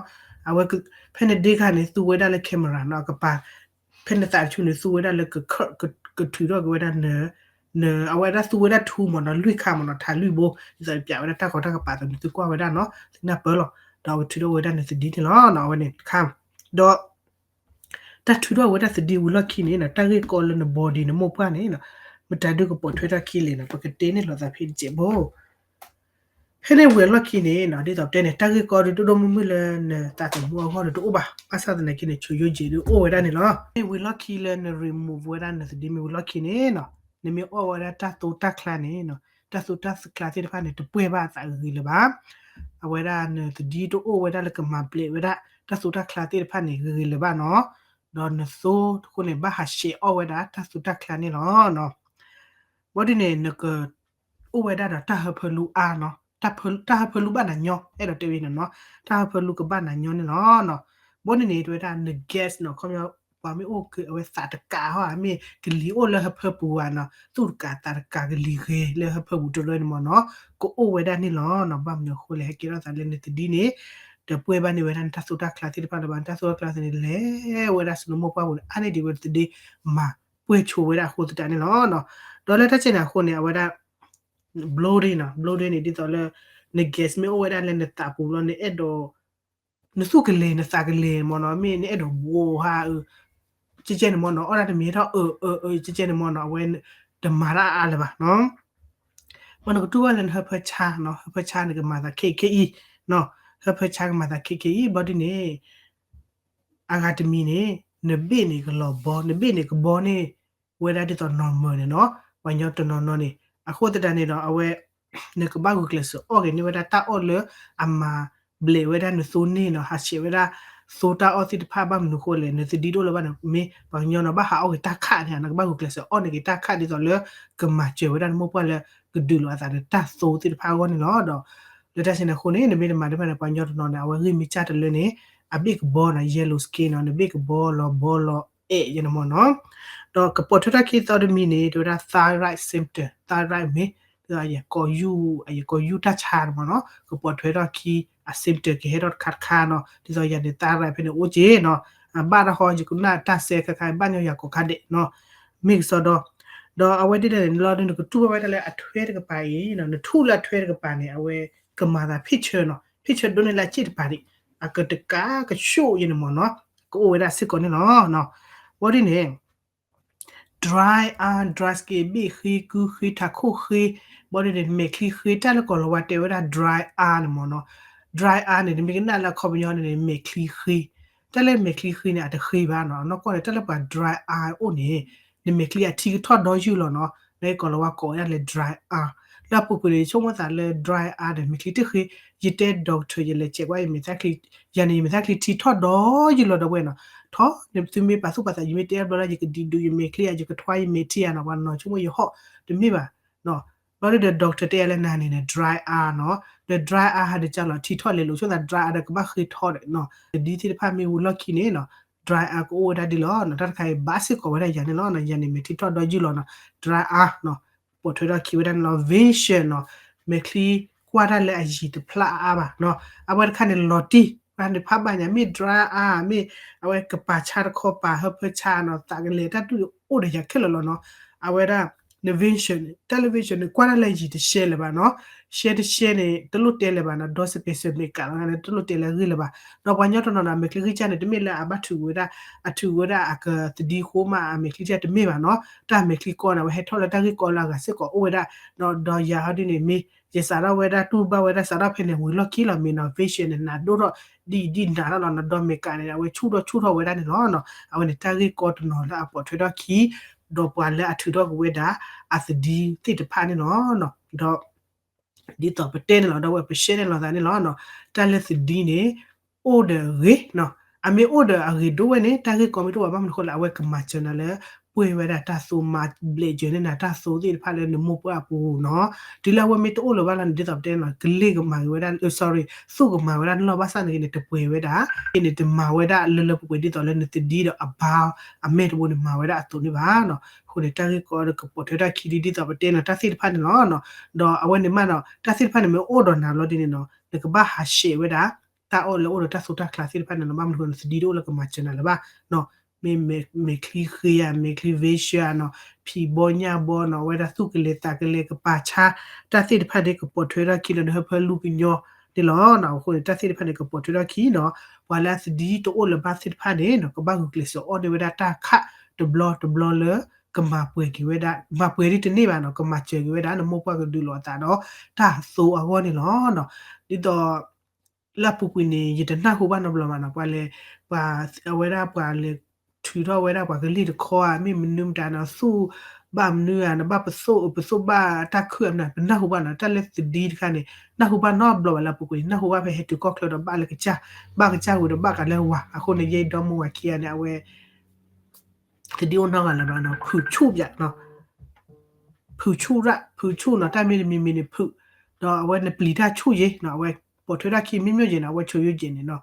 အဝဲ ဖဲန့ၣ်ဒ့ခါန့ၣ် သူဝဲဒၣ်လၢ camera နီၤ, အကပၤ ဖဲနသးတဆူန့ၣ် သူဝဲဒၣ်လၢ ကထုးထီၣ်က့ၤဝဲဒၣ်န န အဝဲဒၣ်သူဝဲဒၣ်ထူမ့ၢ်နီၤ, လွံၢ်ခါမ့ၢ်နီၤ, ထးလွံၢ်ဘိ, ဒ်သိးပျးဝဲဒၣ်တၢ်ကီတၢ်ကပၤအသိးန့ၣ် သုကွၢ်ဝဲဒၣ်နီၤ, သုနၢ်ပၢၢ်လီၤ, ဒီးအဝဲထုးထီၣ်ဝဲဒၣ်နသဒံန့ၣ်လီၤနီၤ, အဝဲန့ၣ်တခါ, ဒီး တၢ်ထုးထီၣ်ဝဲဒၣ်သဒံဝံၤလီၢ်ခံန့ၣ်နီၤ, တၢ်ဂ့ၢ်ကီလၢန body နမိၢ်ပှၢ်န့ၣ်နီၤ, မတၤဒုကပိာ်ထွဲထီၣ်ခံလဲၣ်နီၤ, ပကတဲန့ၢ်လိာ်သးဖဲတစဲးဖိ ဖဲန့ၣ်ဝံၤအလီၢ်ခံန့ၣ်နီၤ, ဒ်သိးပတဲန့ၣ် တၢ်ဂ့ၢ်ကီဒုးဒိၣ်ဒိၣ်မုၢ်မုၢ်လၢနသးသမူအဂီၢ်ဒုးတအိၣ်ဘၣ်, ဘၣ်ဆၣ်သနာ်က့န့ၣ် ဆိယိက့းဒုးအိၣ်ဝဲဒၣ်န့ၣ်လီၤ. ဖဲန့ၣ်ဝံၤလီၢ်ခံလၢန remove ဝဲဒၣ်နသဒံမ့ၢ်ဝံၤလီၢ်ခံန့ၣ်နီၤ, နမ့ၢ်အီၣ်ဝဲဒၣ်တၢ်သိတၢ်ချါန့ၣ်နီၤ, တၢ်သိတၢ်ချါသ့ၣ်တဖၣ်န့ၣ် တပှဲၢ်ဘၣ်အသးဂ့ၤဂ့ၤလၢၤဘၣ်. အဝဲဒၣ်နသဒံတအိၣ်ဝဲဒၣ်လၢကမၤဘျဲးဝဲဒၣ် တၢ်သိတၢ်ချါသ့ၣ်တဖၣ်န့ၣ် ဂ့ၤဂ့ၤလၢၤဘၣ်နီၤ, ဒီးနသိတဃိန့ၣ် ဘၣ်ဟးဆှဲးအီၣ်ဝဲဒၣ်တၢ်သိတၢ်ချါန့ၣ်လီၤ. ဘီဒ်န့ၣ် နက အိၣ်ဝဲဒၣ်ဒီးတၢ်ဟၢဖၢလူအါနီၤ, တၢ်ဟၢဖၢလူဘၣ်နၤညီ, အဲၣ်ဒိးတဲဝဲန့ၣ်နီၤ, တၢ်ဟၢဖၢလူကဘၣ်နၤညီန့ၣ်လီၤ. ဘီဒ်န့ၣ် တဲဝဲဒၣ်န gas နီၤ, ခီပညီ ပှၤမ့ၢ်အိၣ်က့ၤအဝဲသးတကးဟီ မ့ၢ်ကလံၤအိၣ်လၢဟၢဖၢပူၤဧါနီၤ, သူၣ်တကးသးတကးကလံၤဂ့ၤလၢဟၢဖၢပူၤတရၢန့ၣ်မ့ၢ်နီၤ, ကအိၣ်ဝဲဒၣ်န့ၣ်လီၤနီၤ. ဘၣ်မနုၤအဃိလဲၣ် ဟဲကဲထီၣ်သးလၢနသဒံန့ၣ် တပှဲၢ်ဘၣ်န့ၢ်ဝဲဒၣ်နတၢ်သိတၢ်ချါသ့ၣ်တဖၣ်လၢၤဘၣ်, နတၢ်သိတၢ်ချါသ့ၣ်န့ၣ် လဲၤဝဲဒၣ်ဆူနမိၢ်ပှၢ်ပူၤန့ၣ် အါန့ၢ်ဒံးဝဲသဒံ မၤပှဲၢ်ဆိဝဲဒၣ်အဃိသတးန့ၣ်လီၤ. ဒီးလၢတၢ်စဲန့ၣ်အဃိန့ၣ် အဝဲဒၣ် bloating နီၤ, bloating န့ၣ် ဒ်သိးလၢ န gas မ့ၢ်အိၣ်ဝဲဒၣ်လၢနသးပူၤလီၤ နအဲၣ်ဒိး နသူၣ်ကလဲၤ နသးကလဲၤမ့ၢ်နီၤ, မ့ၢ်နအဲၣ်ဒိးဘှီဟါ ကဲကဲန့ၣ်မ့ၢ်နီၤ, အီၣ်ဒၣ်တမံၤထီၣ် အၢ အၢ အၢ ကဲကဲန့ၣ်မ့ၢ်နီၤ, အဝဲတမၤတၢ်အါလၢၤဘၣ်နီၤ. ဘၣ်နကတူၢ်ဘၣ်လၢနဟၢဖၢဆါနီၤ, ဟၢဖၢဆါန့ၣ်ကမၤသးခဲအံၤခဲအံၤနီၤ, ဟၢဖၢဆါကမၤသးခဲအံၤခဲအံၤ ဘီဒ်န့ၣ် အဂၤတမံၤန့ၣ် နဘ့ၣ်န့ၣ်ကလီၤဘီ, နဘ့ၣ်န့ၣ်ကဘီန့ၢ်ဝဲဒၣ်ဒ်သိး normal န့ၣ်နီၤ, ပှၤကညီတနီၤနီၤန့ၣ်, အဃိသတးန့ၣ်ဒီး အဝဲ နကဘၣ်ဂုာ်ကျဲးစၢးအီၣ်က့ၤန့ၢ်ဝဲဒၣ်တၢ်အီၣ်လၢအမၤဘျဲးဝဲဒၣ်နသိန့ၣ်နီၤ, ဟးဆှဲးဝဲဒၣ်သိတၢ်အီၣ်သ့ၣ်တဖၣ် ဘၣ်မနုၤဃိလဲၣ် နသဒံတအိၣ်လၢၤဘၣ်န့ၣ် မ့ၢ်ပှၤကညီနီၤ ဘၣ်ဟးအီၣ်က့ၤတၢ်ခးန့ၣ် နကဘၣ်ဂုာ်ကျဲးစၢးအီၣ်န့ၢ်က့ၤတၢ်ခးဒ်သိးလၢ ကမၤစၢၤဝဲဒၣ်နမိၢ်ပှၢ်လၢ ကဒုးလိာ်အသးဒီးတၢ်သိသ့ၣ်တဖၣ်အဂီၢ်န့ၣ်လီၤ. ဒီး လၢတၢ်စဲန့ၣ်အဃိန့ၣ် နမ့ၢ်တမၤတဖၣ်န့ၣ် ပှၤကညီတနီၤန့ၣ် အဝဲဂံၢ်မ့ၢ်စၢ်တလၢန့ၣ် အဘ့ၣ်ကဘီနီၤ yellow skin နီၤ နဘ့ၣ်ကဘီလီၤဘီလီၤအဲၣ်ယဲန့ၣ်မ့ၢ်နီၤ. ဒီးကပိာ်ထွဲထီၣ်ခံသီတမံၤန့ၣ် တဲဝဲဒၣ် thyroid symptom, thyroid မ့ၢ် အယကိာ်ယူၢ် အယကိာ်ယူၢ်တၢ်ဆါန့ၣ်မ့ၢ်နီၤ ကပိာ်ထွဲထီၣ်ခံ အ symptom ကဟဲထီၣ်တခါတခါနီၤ ဒ်သိးယၤန့ၣ် thyroid ဖဲန့ၣ်အိၣ်က့ၤနီၤ အဘၣ်တၢ်ဃီယကနၣ်တၢ်စဲခါခါ ဘၣ်ညီယၤကိးခါဒဲးနီၤ မ့ၢ်ကစီဒီ ဒီးအဝဲဒ်လဲၣ်န့ၣ်လီၤ နကတူၢ်ဘၣ်ဝဲဒၣ်လၢအထွဲတကပၤအံၤ နထူၣ်လၢအထွဲတကပၤန့ၣ် အဝဲကမၤသး picture နီၤ picture ဒိးန့ၢ်လၢအစ့ၣ်တပၤဒံး အကတကးကဆူၣ်ယဲန့ၣ်မ့ၢ်နီၤ ကအိၣ်ဝဲဒၣ်စ့ၢ်ကီးန့ၣ်လီၤ. ဘီဒ်န့ၣ် dry eye, dry skin ဘ့ၣ်ဃ့ ကုဃ့ ထးခိၣ်ဃ့ ဘီဒ်န့ၣ် မဲာ်ချံဃ့ တၢ်လၢကိၤလၤဝါတဲဝဲဒၣ် dry eye န့ၣ်မ့ၢ်နီၤ dry eye န့ၣ် နမ့ၢ်ကနၣ်လၢအခီပညီန့ၣ် မဲာ်ချံဃ့ တၢ်လၢမဲာ်ချံဃ့န့ၣ် အတဃ့ဘၣ်နီၤ အနီၢ်ကီၢ်န့ၣ် တၢ်လၢပှၤ dry eye အိၣ်န့ၣ် နမဲာ်ချံအထံကထီၣ်ဒီယုၢ်လီၤနီၤ လၢကိၤလၤဝါကိးဝဲဒၣ်လၢ dry eye လၢအပူၤကွံာ်န့ၣ် ယဆိကမိၣ်သးလၢ dry eye ဒီး မဲာ်ချံတဃ့ ယတဲ doctor ယလဲၤ check ကွၢ် ယမဲာ်ချံ ယၤန့ၣ် ယမဲာ်ချံထံထီၣ်ဒီး ယလီၤဒီးဝဲနီၤ ထီၣ်န့ၣ် သုမ့ၢ်ပာ်သူၣ်ပာ်သး ယမ့ၢ်တဲဘျီဒၣ် ယကဒံးဒုး ယမဲာ်ချံဧါ ယကထွါ ယမဲာ်ထံဧါနီၤ ပှၤနီၤဆိကမိၣ်ယဟီၣ်တမ့ၢ်ဘၣ် ဘျီဒုဒီး doctor တဲယၤလၢနၤန့ၣ် dry eye နီၤ ဒီး dry eye ဟးဒီးကၢ်လီၤထံထီၣ်လဲၤလိာ်ဆိသး dry eye ဒီးကဘၣ်ဃ့ထီၣ်ဒီးနီၤ သဒံသ့ၣ်တဖၣ်မ့ၢ်ဝံၤလီၢ်ခံန့ၣ်နီၤ dry eye ကအိၣ်ဝဲဒၣ်ဒ်လီၤနီၤ တၢ်တခါအံၤဘၣ်စ့ၢ်ကီးဝဲဒၣ်ယၤန့ၣ်လီၤ ယၤန့ၣ် မဲာ်ထံထီၣ်ဒီယုၢ်လီၤနီၤ dry eye နီၤ ပိာ်ထွဲထီၣ်ခံဝဲဒၣ်န့ၣ်လီၤ vision နီၤ မဲာ်ချံကွၢ်တၢ်လၢအယံၤတဖျါအါအါဘၣ်နီၤ အဝဲတခါန့ၣ်လီၤတံၢ် ပှၤန့ၣ်ဖးဘၣ်ညါ မ့ၢ် dry eye မ့ၢ် အဝဲကပၤဆါတခီပၤ ဟၢဖၢဆါနီၤ သးကလဲၤတၢ်တူၢ်အိၣ်ဒီးယၤခဲလၢာ်လီၤနီၤ အဝဲဒၣ် န vision တၢ်လၢ vision န့ၣ် ကွၢ်တၢ်လၢယံၤတရှဲလၢၤဘၣ်နီၤ ရှဲတရှဲန့ၣ် တလိၣ်တဲလၢၤဘၣ်နီၤ ဒီး special makeup န့ၣ် တလိၣ်တဲလၢအဂ့ၢ်လၢၤဘၣ် ဒီးပှၤကညီတနီၤနီၤ အမဲာ်ချံဂံၢ်စၢ်န့ၣ် တမ့ၢ်လၢအဘၣ်ထုးဝဲဒၣ် အထုးဝဲဒၣ်အကသဒံဃိမး အမဲာ်ချံစၢ်တမ့ၢ်ဘၣ်နီၤ တၢ်အမဲာ်ချံကီန့ၣ် အဝဲဟဲထီၣ်လၢတၢ်ဂ့ၢ်ကီလၢအဂၤစ့ၢ်ကီးအိၣ်ဝဲဒၣ် ဒီးယၤဟီဒ်န့ၣ် မ့ၢ်ယစးထီၣ်ဝဲဒၣ်တူၢ်ဘၣ်ဝဲဒၣ်စးထီၣ်ဖဲန့ၣ် ဝံၤလီၢ်ခံလီၤ မ့ၢ်နီၤ vision န့ၣ် နးဒိၣ်ထီၣ် ဒ်ဒ်နၤထီၣ်လီၤနီၤ ဒီး makeup န့ၣ် အဝဲဆူၣ်ထီၣ်ဆူၣ်ထီၣ်ဝဲဒၣ်န့ၣ်လီၤနီၤ အဝဲန့ၣ်တၢ်ဂ့ၢ်ကီတနီၤလၢအပိာ်ထွဲထီၣ်ခံ ဒီးပှၤလၢအထုးထီၣ်က့ၤဝဲဒၣ် အသဒံသ့ၣ်တဖၣ်န့ၣ်လီၤနီၤ ဒီး ဒ်သိးပတဲန့ၣ်လီၤ ဒီပုၢ်ဝဲၢ် ပရှဲန့ၣ်လိာ်သးန့ၣ်လီၤနီၤ. တၢ်လၢသဒံန့ၣ် အိၣ်ဒီးအဂ့ၤနီၤ, အမ့ၢ်အိၣ်ဒီးအဂ့ၤဒိၣ်ဝဲန့ၣ် တၢ်ဂ့ၢ်ကီမ့ၢ်တအိၣ်ဘၣ် ဘၣ်မနုၤဃိလဲၣ် အဝဲကမၤစၢၤနၤလၢ ပှဲၤဝဲဒၣ်တၢ်သိ မၤဘျဲးစၢၤန့ၢ်နၤတၢ်သိသ့ၣ်တဖၣ်လၢနမိၢ်ပှၢ်အပူၤနီၤ. တုၤလၢအဝဲမ့ၢ်တအိၣ်လၢၤဘၣ်လီၤန့ၣ် ဒ်သိးပတဲန့ၣ်လီၤ ကလ့ၢ်ကမၤဂ့ၤဝဲဒၣ် sorry သူၣ်ကမၤဝဲဒၣ်နလီၢ် ဘၣ်ဆၣ်န့ၣ်ဂ့ၤန့ၣ် တပှဲၤဝဲဒၣ် အ့ၣ်န့ၣ် တမၤဝဲဒၣ်လၢလၢပှဲၤပှဲၤ ဒ်သိးလၢနသဒံဒီးအဘါ အမဲာ်တဘိန့ၣ် မၤဝဲဒၣ်အသိးန့ၣ်ဘၣ်နီၤ. အဃိန့ၣ် တၢ်ဂ့ၢ်ကီဒီးကပိာ်ထွဲထီၣ်ခံဒ် ဒ်သိးပတဲန့ၣ် တၢ်သ့ၣ်တဖၣ်န့ၣ်လီၤနီၤ. ဒီးအဝဲန့ၣ်မးနီၤ တၢ်သ့ၣ်တဖၣ်န့ၣ် မ့ၢ်အိၣ်ဒီးနၤလီၤဒ်န့ၣ်နီၤ နကဘၣ်ဟးဆှဲးဝဲဒၣ် တၢ်အီၣ်လၢအိၣ်ဒီးတၢ်သိတၢ်ချါသ့ၣ်တဖၣ်န့ၣ်နီၤ ဘၣ်မနုၤဃိ နသဒံတအိၣ်လၢကမၤစၢၤနၤလၢၤဘၣ်နီၤ. မ့ၢ်မဲာ်ချံဃ့ဧါ မဲာ်ချံ vision ဧါနီၤ ဖံးဘီညၣ်ဘီနီၤ အဝဲဒၣ်သူၣ်ကလဲၤသးကလဲၤ ကပၤဆါ တၢ်သ့ၣ်တဖၣ်န့ၣ် ကပိာ်ထွဲထီၣ်ခံဒီးနဟၢဖၢလူကညီန့ၣ်လီၤနီၤ. အဃိန့ၣ် တၢ်သ့ၣ်တဖၣ်န့ၣ် ကပိာ်ထွဲထီၣ်ခံနီၤ. ပှၤလၢအသဒံတအိၣ်လၢၤဘၣ်သ့ၣ်တဖၣ်န့ၣ်နီၤ ကဘၣ်ဂုာ်ကျဲးစၢးအီၣ်န့ၢ်ဝဲဒၣ်တၢ်ခးတဘျီတဘျီလၢ ကမၤပှဲၤက့ၤဝဲဒၣ် မၤပှဲၤဒ်တန့ၢ်ဘၣ်နီၤ ကမၤစၢၤက့ၤဝဲဒၣ် နမိၢ်ပှၢ်ကဒုးလိာ်အသးဒီး တၢ်သိအဂီၢ်န့ၣ်လီၤနီၤ. ဒ်သိး လၢအပူၤကွံာ်န့ၣ် ယတနၢ်ဟူဘၣ်နီတဘျီဘၣ်နီၤ ပှၤလဲၤ ပှၤ အဝဲဒၣ်ပှၤလဲၤထုးထီၣ်ဝဲဒၣ်ပှၤကလ့ၢ်တခီဧါ မ့ၢ်မနုၤမတၤနီၤ သူၣ်ဘၣ်မနုၤဧါနီၤ ဘၣ်ပသိၣ် ပသိၣ်ဘၣ်တၢ်ခုၣ်ဧါမနုၤ ပနၢ်ဟူဘၣ်နီၤ. တၢ်လၢသဒံတခါန့ၣ် နၢ်ဟူဘၣ်နီတဘျီဘၣ်လၢအပူၤကွံာ်န့ၣ် နၢ်ဟူဘၣ်ဖဲဟဲတုၤကီၢ်ချၢဒီးဘၣ်လၢကစၢ် ဘၣ်ကစၢ်ဝံၤဒီးဘၣ်ကးလၢဝၤ အဃိန့ၣ် ယဲဒီမါဝၤခံဂၤန့ၣ် အဝဲ သဒံအိၣ်နီတဂၤလၢၤဘၣ်နီၤ ဖုဆူၣ်ပၠးနီၤ ဖုဆူၣ်ရၣ် ဖုဆူၣ်နီၤ တၢ်မ့ၢ်တမံၤမံၤန့ၣ် ဖုး ဒီးအဝဲန့ၣ်ပျံၤတၢ်ဆူၣ်ယဲနီၤ အဝဲပိာ်ထွဲထီၣ်ခံမ့ၢ်မ့ၢ်ယဲန့ၣ် အဝဲဆိယိယဲန့ၣ်နီၤ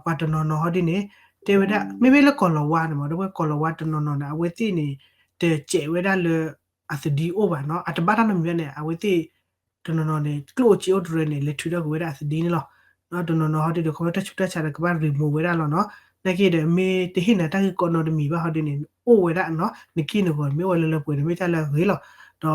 ပှၤတနီၤနီၤဟီဒ်န့ၣ် တဲဝဲဒၣ် မ့မ့ၢ်လၢကီၢ်လီၤဝါန့ၣ်မး ဒီပုၢ်ဝဲၢ် ကီၢ်လီၤဝါတနီၤနီၤန့ၣ် အဝဲသ့ၣ်န့ၣ် တစဲးဝဲဒၣ်လၢ အသဒံအိၣ်ဘၣ်နီၤ အတဘၣ်တၢ်နီတမံၤဘၣ်န့ၣ် အဝဲသ့ၣ် တနီၤနီၤန့ၣ် ကျိၣ်အိၣ်စ့အိၣ်တရၢန့ၣ် လဲၤထုးထီၣ်ကွံာ်ဝဲဒၣ်အသဒံန့ၣ်လီၤ. တနီၤနီၤဟီဒ်န့ၣ် ခီဖျိတၢ်ဆူးတၢ်ဆါဒီး ကဘၣ်ရံမူးဝဲဒၣ်လီၤနီၤ. နာ်က့ဒီး မ့ၢ်တဟ့ၣ်နၤတၢ်ဂ့ၢ်ကီနီတမံၤဘၣ်ဟီဒ်န့ၣ် အိၣ်ဝဲဒၣ်နီၤ နက့ၢ်နဂီၤ မ့ၢ်အိၣ်ဝဲလၢလၢပှဲၤန့ၣ် မ့ၢ်တၢ်လၢအဂ့ၤလီၤ. ဒီ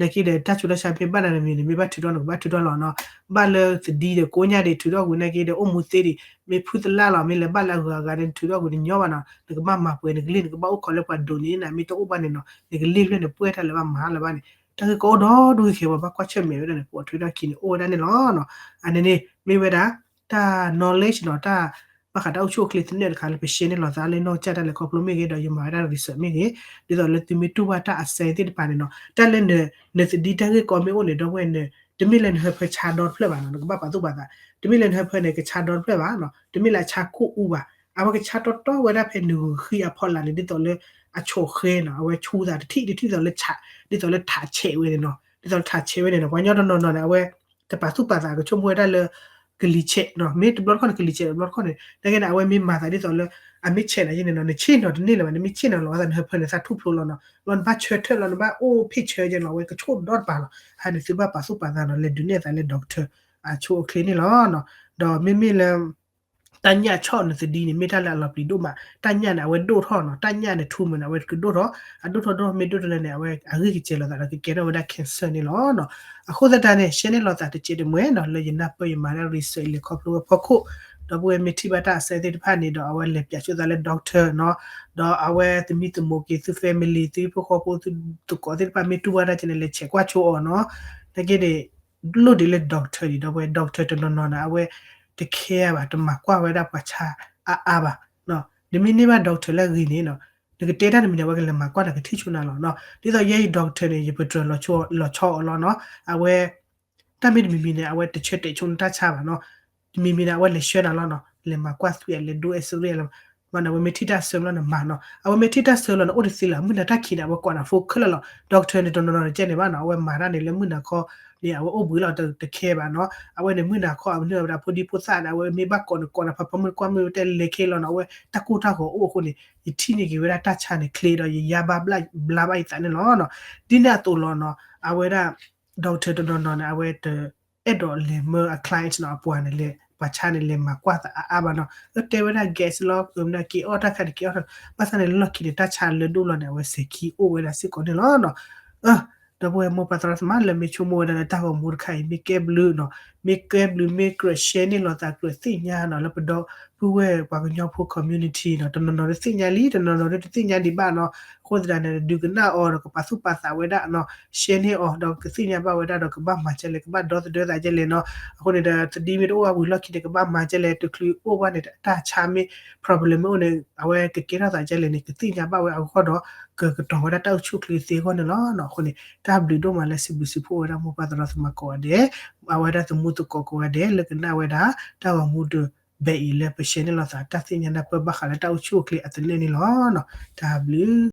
းနာ်က့ဒီး တၢ်ဆူးတၢ်ဆါမ့ၢ်ဘၣ်နၤတမံၤန့ၣ် မ့ၢ်ဘၣ်ထုးထီၣ်နကဘၣ်ထုးထီၣ်လီၤနီၤ. ဘၣ်လၢသဒံဒီးကိးညါဒံးထုးထီၣ်ကွံာ်နာ်က့ဒီး အိၣ်မူသ့ဒံး မ့ၢ်ဖုသလၣ်လီၤ မ့ၢ်လဲၤဘၣ်လၢအဂၤအဂၤန့ၣ် ထုးထီၣ်ကွံာ်တညီဘၣ်နီၤ. နကဘၣ်မၤပှဲၤနကလ့ၢ် နကဘၣ်အိၣ်ခိးလၢပှၤဒိးန့ၢ်နၤ မ့ၢ်တအိၣ်ဘၣ်န့ၣ်နီၤ နကလ့ၢ်ဖျၢၣ်န့ၣ် ပှဲၤတၢ်လၢၤဘၣ်မၤလၢၤဘၣ်န့ၣ် တၢ်ဂ့ၢ်ကီအိၣ်ဒီဒူၣ်ဂ့ၤခဲ ပှၤဘၣ်ကွၢ်ဆၢၣ်မဲာ်ဝဲဒၣ်န့ၣ် ပိာ်ထွဲထီၣ်ခံန့ၣ် အိၣ်ဝဲဒၣ်န့ၣ်လီၤနီၤ. အန့ၣ်န့ၣ် မ့ၢ်ဝဲဒၣ် တၢ် knowledge နီၤ တၢ် ဘၣ်ဃးတၢ်အိၣ်ဆူၣ်အိၣ်ချ့သနၢၣ်တခါလၢပရှဲန့ၢ်လိာ်သးလၢနီၢ်ကစၢ်တၢ်လဲၤခီဖျိမ့ၢ်ဂ့ၤ ဒီးယမၤဝဲဒၣ် research မ့ၢ်ဂ့ၤ ဒ်သိးလၢသုမ့ၢ်တူၢ်ဘၣ်တၢ်အစဲသ့ၣ်တဖၣ်န့ၣ်နီၤ တၢ်လၢန နသဒံတၢ်ဂ့ၢ်ကီမ့ၢ်အိၣ်န့ၣ် ဒီပုၢ်ဝဲၢ်န့ၣ် တမ့ၢ်လၢနဟၢဖၢဆါဒီတဖျၢၣ်ဘၣ်နီၤ နကဘၣ်ပာ်သူၣ်ပာ်သး တမ့ၢ်လၢနဟၢဖၢန့ၣ် ကဆါဒီတဖျၢၣ်ဘၣ်နီၤ တမ့ၢ်လၢအဆါခိၣ်အူဘၣ် အဝဲကဆါတီတီဝဲဒၣ်ဖဲနဂုာ်ဃံအဖီလာ်န့ၣ် ဒ်သိးလၢအဆိးဃဲနီၤ အဝဲဆူသးတထံၣ်တထံၣ် ဒ်သိးလၢ ဒ်သိးလၢထးဆဲးဝဲန့ၣ်နီၤ ဒ်သိးလၢထးဆဲးဝဲန့ၣ်နီၤ ပှၤကညီတနီၤနီၤန့ၣ် အဝဲ တပာ်သူၣ်ပာ်သး ကဆိကမိၣ်ဝဲဒၣ်လၢ ကလံၤဆဲးနီၤ မ့ၢ်တဘျီတခီၣ်န့ၣ် ကလံၤဆဲးတဘျီတခီၣ်န့ၣ် နာ်က့န့ၣ် အဝဲမ့ၢ်မၤသးဒ်သိးလၢ အမ့ၢ်ဆဲးနၤယဲန့ၣ်နီၤ နဆ့ၣ်နီၤတန့ၢ်လၢၤဘၣ် နမ့ၢ်ဆ့ၣ်နီၤလီၤအသး နဟၢဖၢန့ၣ် သးထူၣ်ဖျိလီၤနီၤ လီၤနဘၣ်ဆၢထၢၣ်လီၤ နဘၣ်အိၣ်ဖ့ၣ်ဆၢယဲနီၤ အဝဲကဆိၣ်ဒီတပၤလီၤ ဟါန့ၣ် သုဘၣ်ပာ်သူၣ်ပာ်သးနီၤ လဲၤဒုးနဲၣ်သးလၢ doctor အဆိအချ့န့ၣ်လီၤနီၤ ဒီးမ့မ့ၢ်လၢ တၢ်ညၣ်ဆီၣ်နသဒံန့ၣ် မ့ၢ်တၢ်လၢအလီၤပျံၤဒိၣ်မး တၢ်ညၣ်န့ၣ် အဝဲဒိၣ်ထီၣ်နီၤ တၢ်ညၣ်န့ၣ် ထူမုၢ်န့ၣ် အဝဲကဒိၣ်ထီၣ် အဒိၣ်ထီၣ်ဒိၣ်ထီၣ်မ့ၢ်ဒိၣ်တလဲန့ၣ် အဝဲအဂံၢ်ကစဲၤလိာ်သးဒီးကကဲထီၣ်ဝဲဒၣ် cancer န့ၣ်လီၤနီၤ အဃိသတးန့ၣ် ရှဲန့ၢ်လိာ်သးတစဲးတမှဲၤနီၤ လၢယနၢ်ပၢၢ်ယမၤတၢ် research လဲၤခီဖျိဝဲဖီခိၣ် ဒီပုၢ်ဝဲၢ်မ့ၢ်ထံၣ်ဘၣ်တၢ်အစဲသ့ၣ်တဖၣ်န့ၣ်ဒီး အဝဲလဲၤပၠးဆိသးလၢ doctor နီၤ ဒီးအဝဲသမံသမိးက့ၤသု family သုဟံၣ်ဖိဃီဖိသုသကိးသ့ၣ်တဖၣ်မ့ၢ်တူၢ်ဘၣ်တၢ်ကဲန့ၣ် လဲၤဆဲးကွၢ်ဆိအီၤနီၤ နာ်က့န့ၣ် လိၣ်ဒံးလၢ doctor ဒံး ဒီပုၢ်ဝဲၢ် doctor တနီၤနီၤန့ၣ် အဝဲတ care ဘၣ် တမၤကွၢ်ဝဲဒၣ်ပှၤဆါအါအါဘၣ် နမ့ၢ်န့ၢ်ဘၣ် doctor လၢအဂ့ၤန့ၣ်နီၤ နကတဲတၢ်တမံၤန့ၣ် အဝဲကလဲၤမၤကွၢ်နၤကထံၣ်ဆိနၤလီၤနီၤ ဒ်သိးယဲအံၤ doctor န့ၣ် ယပတြၢၤလီၤဆီအီၤလီၤနီၤ အဝဲ တၢ်မ့ၢ်တမံၤမံၤန့ၣ် အဝဲတဆၢတဲာ်ဆိနတၢ်ဆါဘၣ်နီၤ တမံၤမံၤန့ၣ် အဝဲလဲၤဆှၢနၤလီၤနီၤ လဲၤမၤကွၢ်သွံၣ် လဲၤဒိ X-ray လီၤ မ့ၢ်န့ၣ် အဝဲမ့ၢ်ထံၣ်တၢ်ဆၢလီၤန့ၣ်မၤနီၤ အဝဲမ့ၢ်ထံၣ်တၢ်ဆၢလီၤန့ၣ် အိၣ်တသ့လၢၤ မုၢ်နၤတၢ်ခံးန့ၣ် အဝဲကွၢ်နၤ phone ခဲလၢာ်လီၤ doctor န့ၣ် တနီၤနီၤန့ၣ်ကဲန့ၣ်ဘၣ်နီၤ အဝဲမၤတၢ်န့ၣ် လၢမုၢ်နၤခီန့ၣ် အဝဲအိၣ်ဘှံးလီၤ တ care ဘၣ်နီၤ အဝဲန့ၣ် မုၢ်နၤခီ အမနုၤဝဲဒၣ်ဖိဒံဖိသၣ်န့ၣ် အဝဲမ့ၢ်ဘၣ်ကိးန့ၣ်ကိးနၤ ဖးဖီမုၢ်နၤကွၢ်မုၢ်တဲလဲၤခဲလီၤနီၤ အဝဲတၢ်ကိၢ်တၢ်ဂီၤအိၣ်အဃိန့ၣ် ယထံၣ်န့ၢ်က့ၤဝဲဒၣ်တၢ်ဆါန့ၣ်ချ့ဒီး ယယါဘၣ်ဘျါဘၣ်ယသးန့ၣ်လီၤနီၤ ဒ်န့ၣ်အသိးလီၤနီၤ အဝဲဒၣ် doctor တနီၤနီၤန့ၣ် အဝဲတ အဲၣ်ဒိးလဲၤမၢအ client နီၤ အပှၤန့ၣ်လဲၤ ပှၤဆါန့ၣ်လဲၤမၤကွၢ်သးအါအါဘၣ်နီၤ လၢတဲဝဲဒၣ် gas လီၤ က့ၤအီၣ်တၢ်ခါန့ၣ် က့ၤအီၣ်တၢ် ဘၣ်ဆၣ်န့ၣ် လၢလီၢ်ခံန့ၣ် တၢ်ဆါလၢဒိၣ်လီၤန့ၣ် အဝဲစဲၤခံအိၣ်ဝဲဒၣ်စ့ၢ်ကီးန့ၣ်လီၤနီၤ ဒီပုၢ်ဝဲၢ်မိၢ်ပၢ်သရၣ်သမါ လၢမ့ၢ်ဆိကမိၣ်ဝဲဒၣ်လၢတၢ်ဂီၤမူတခါအံၤ မ့ၢ်ကဲဘျုးနီၤ မ့ၢ်ကဲဘျုး မ့ၢ်ကြၢး share န့ၢ်လိာ်သး ကြၢးသ့ၣ်ညါနီၤ လၢပဒီ ဝဲပှၤကညီဖိ community နီၤ တနီၤနီၤဒုးသ့ၣ်ညါလံ တနီၤနီၤဒုးတသ့ၣ်ညါဒံးဘၣ်နီၤ အဃိသတးန့ၣ် ဒုးကနၣ်အီၤဒီးကပာ်သူၣ်ပာ်သးဝဲဒၣ်နီၤ ရှဲန့ၢ်အီၤ ဒီးကသ့ၣ်ညါဘၣ်ဝဲဒၣ်ဒီးကဘၣ်မၤကဲလဲၣ် ကဘၣ်ဒီသဒၢသးကဲလဲၣ်နီၤ အဃိန့ၣ်ဒီး သဒံမ့ၢ်တအိၣ်ဘၣ်ဝံၤလီၢ်ခံန့ၣ် ကဘၣ်မၤကဲလဲၣ် တချုးအိၣ်ဘၣ်န့ၣ် တၢ်ဆါမ့ၢ် problem မ့ၢ်အိၣ်န့ၣ် အဝဲကကဲထီၣ်သးကဲလဲၣ်န့ၣ် ကသ့ၣ်ညါဘၣ်ဝဲအဂီၢ်ဒီး ကကတီၤဝဲဒၣ်တၢ်အိၣ်ဆူၣ်အိၣ်ချ့သ့အဂီၢ်န့ၣ်လီၤ. အဃိန့ၣ် တၢ်ဘျုးဒိၣ်မးလၢစံးဘျုးစံးဖှိၣ်ဝဲဒၣ်မိၢ်ပၢ်သရၣ်သမါကိးဂၤဒဲး အဝဲဒၣ်သမူသကိးကိးဂၤဒဲး လၢကနၣ်ဝဲဒၣ် တၢ်ဂီၤမူတဘဲအံၤလၢပရှဲန့ၢ်လိာ်သး တၢ်သ့ၣ်ညါနၢ်ပၢၢ်ဘၣ်ဃးလၢတၢ်အိၣ်ဆူၣ်အိၣ်ချ့အသနၢၣ်န့ၣ်လီၤ. တၢ်ဘျုး